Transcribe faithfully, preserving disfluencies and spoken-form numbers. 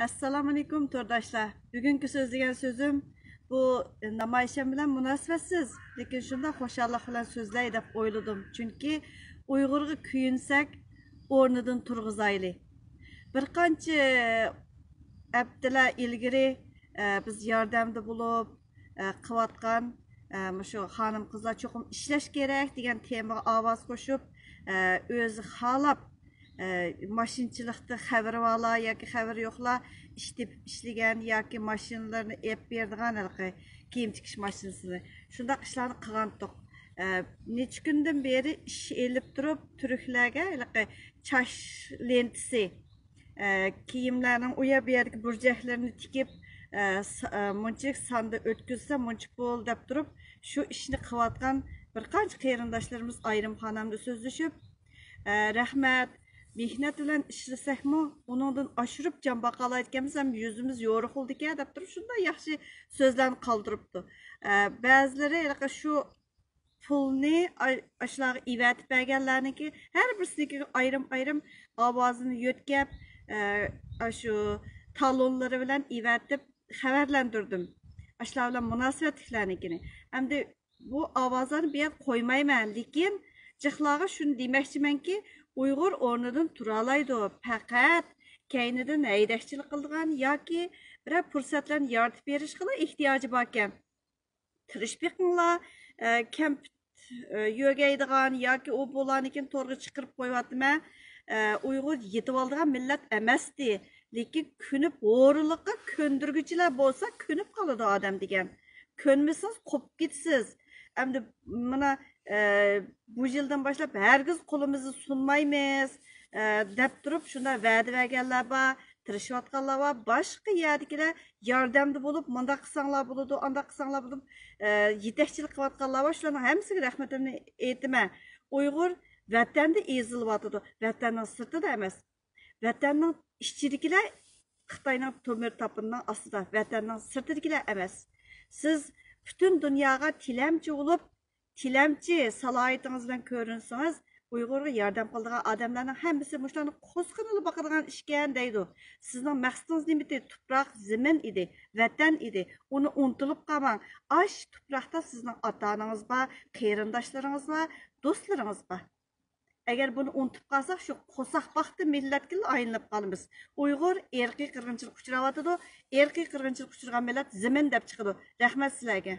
ئەسسالامۇئەلەيكۇم تورداشلار. بۈگۈنكى سۆزلىگەن سۆزۈم بۇ نامايىشەم بىلەن مۇناسىۋەتسىز، لېكىن شۇنداق خۇشاللىق بىلەن سۆزلەي دەپ ئويلىدىم. چۈنكى ئۇيغۇرغا كۆيۈنسەك، ئورنىدىن تۇرغۇزايلى. بىر قانچە ھەپتىلەر ئىلگىرى، ئە، بىز ياردەمدە بولۇپ، ئە، قىلىۋاتقان، ئە، مۇشۇ خانىم قىزلار چوقۇم ئىشلەش كېرەك دېگەن تېمىغا ئاۋاز قوشۇپ، ئە، ئۆزى خالاپ، ئە، ماشىنىچىلىقتا خەۋىرى بارلار ياكى خەۋىرى يوقلار ئىش تېپىپ ئىشلىگەن ياكى ماشىنىلىرىنى ئېلىپ بېرىدىغان ھېلىقى كىيىم تىكىش ماشىنىسىنى، شۇنداق ئىشلارنى قىلغانتۇق. ئە، نەچچە كۈندىن بېرى ئىش ئېلىپ تۇرۇپ، تۈركلەرگە ھېلىقى چاش لېنتىسى، ئە، كىيىملەرنىڭ ئۇ يەر بۇ يەردىكى بۇرجەكلىرىنى تىكىپ، ئە، س-، ئە، مۇنچىلىك ساندا ئۆتكۈزسە مۇنچە پۇل دەپ تۇرۇپ، شۇ ئىشنى قىلىۋاتقان بىر قانچە قېرىنداشلىرىمىز ئايرىم خانامدا سۆزلىشىپ، ئە، رەھمەت، مېھنەت بىلەن ئىشلىسەكمۇ، ئۇنىڭدىن ئاشۇرۇپ جان باقالايدىكەنمىز ھەم يۈزىمىز يورۇق بولىدىكەن دەپ تۇرۇپ، شۇنداق ياخشى سۆزلەرنى قالدۇرۇپتۇ. ئە، بەزىلىرى ھېلىقى شۇ پۇلنى ئاي-، ئاشۇلارغا ئېۋەتىپ بەرگەنلەرنىڭكى ھەر بىرسىنىڭكىگە ئايرىم-ئايرىم ئاۋازىنى يۆتكەپ، ئە، ئاشۇ تالونلىرى بىلەن ئېۋەتىپ خەۋەرلەندۈردۈم. ئاشۇلار بىلەن مۇناسىۋەتلىكلەرنىڭكىنى. ئەمدى بۇ ئاۋازلارنى بۇ يەردە قويمايمەن، لېكىن جىقلارغا شۇنى دېمەكچىمەنكى، ئۇيغۇر ئورنىدىن تۇرالايدۇ، پەقەت كەينىدىن ھەيدەكچىلىك قىلىدىغان ياكى بىرەر پۇرسەتلەرنى يارىتىپ بېرىشقىلا ئېھتىياجى باركەن. تىرىشىپ بېقىڭلار، ئە، كەمپۈت، ئە، يۆگەيدىغان ياكى ئۇ بۇلارنىڭكىنى تورغا چىقىرىپ قويۇۋاتىمەن. ئە، ئۇيغۇر يېتىۋالىدىغان مىللەت ئەمەستى. لېكىن كۆنۈپ ھورىلىققا كۆندۈرگۈچىلەر بولسا كۆنۈپ قالىدۇ ئادەم دېگەن. كۆنمىسىڭىز قوپۇپ كېتىسىز. ئەمدى مانا، ئە، بۇ يىلدىن باشلاپ ھەرگىز قولىمىزنى سۇنمايمىز، ئە، دەپ تۇرۇپ شۇنداق ۋەدە بەرگەنلەر بار. تىرىشىۋاتقانلار بار، باشقا يەردىكىلەر ياردەمدە بولۇپ، مۇنداق قىلساڭلار بولىدۇ، ئانداق قىلساڭلار بولىدۇ، ئە، يېتەكچىلىك قىلىۋاتقانلار بار، شۇلارنىڭ ھەممىسىگە رەھمىتىمنى ئېيتىمەن. ئۇيغۇر ۋەتەندە ئېزىلىۋاتىدۇ، ۋەتەننىڭ سىرتىدا ئەمەس. ۋەتەننىڭ ئىچىدىكىلەر خىتاينىڭ تۆمۈر تاپىنىنىڭ ئاستىدا، ۋەتەننىڭ سىرتىدىكىلەر ئەمەس. سىز پۈتۈن دۇنياغا تىلەمچى بولۇپ، تىلەمچى سالاھىيىتىڭىز بىلەن كۆرۈنسىڭىز، ئۇيغۇرغا ياردەم قىلىدىغان ئادەملەرنىڭ ھەممىسى مۇشۇلارنى قوسقىنىلا باقىدىغان ئىشكەن دەيدۇ. سىزنىڭ مەقسىتىڭىز نېمىدى؟ تۇپراق، زېمىن ئىدى، ۋەتەن ئىدى. ئۇنى ئۇنتۇلۇپ قالماڭ. ئاشۇ تۇپراقتا سىزنىڭ ئاتا-ئانىڭىز بار، قېرىنداشلىرىڭىز بار، دوستلىرىڭىز بار. ئەگەر بۇنى ئۇنتۇپ قالساق، شۇ قورساق باقتى مىللەتكىلا ئايلىنىپ قالىمىز. ئۇيغۇر ئىرقىي قىرغىنچىلىققا ئۇچراۋاتىدۇ. ئىرقىي قىرغىنچىلىققا ئۇچرىغان مىللەت زېمىن دەپ چىقىدۇ. رەھمەت سىلەرگە.